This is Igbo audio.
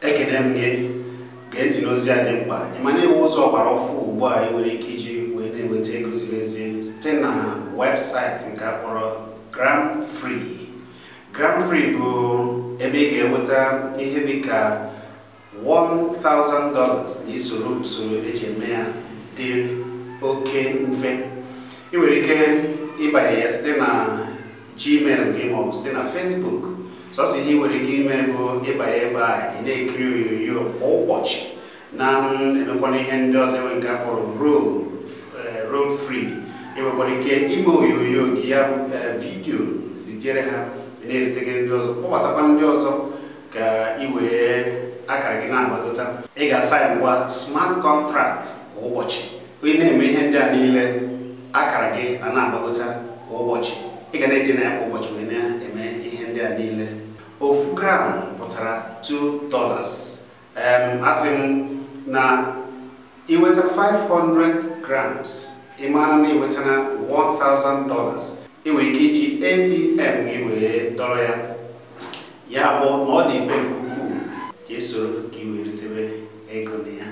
Ekene m gị. Gee ntị n'ozi a dị mkpa. Ị ma na ewu ụzọ ọgbara ọfụ ugbu a ị nwere ike iji wee na-enweta ego ziri ezi site na webụsaịtị nke a kpọrọ Gramfree. Gramfree bụ ebe ị ga-enweta ihe dịka $1000 na isoro usoro eji eme ya dị oke mfe. Ị nwere ike ịbanye ya site na Gmail gị maọbụ site na Facebook. Sọsọ ihe ị nwere ike ime bụ ịbanye ebe a, ị na-ekiri onyonyo kwa ụbọchị na emekwana ihe ndị ọzọ enwe nke a kpọrọ roll free. Ị nwekwara ike ime onyonyo gị, ya bụ vidiyo, zijere ha, ị na-erite gị ndị ọzọ, kpọbatakwa ndị ọzọ ka ị wee akara gị na-agbagota. Ị ga-asaịn ngwa smart contract kwa ụbọchị. Ị na-eme ihe ndị a niile, akara gị a na-agbagota kwa ụbọchị. Ị ga na-eje na ya kwa ụbọchị wee na-eme ihe ndị a niile. Ofu gram pụtara $2. Asị m na iweta 500 grams, ị mara na iweta na $1000. Ị nwere ike iji ATM gị wee dọrọ ya. Ya bụ na ọ dị mfe nke ukwuu ka ị soro ka ị wee ritebe ego na ya.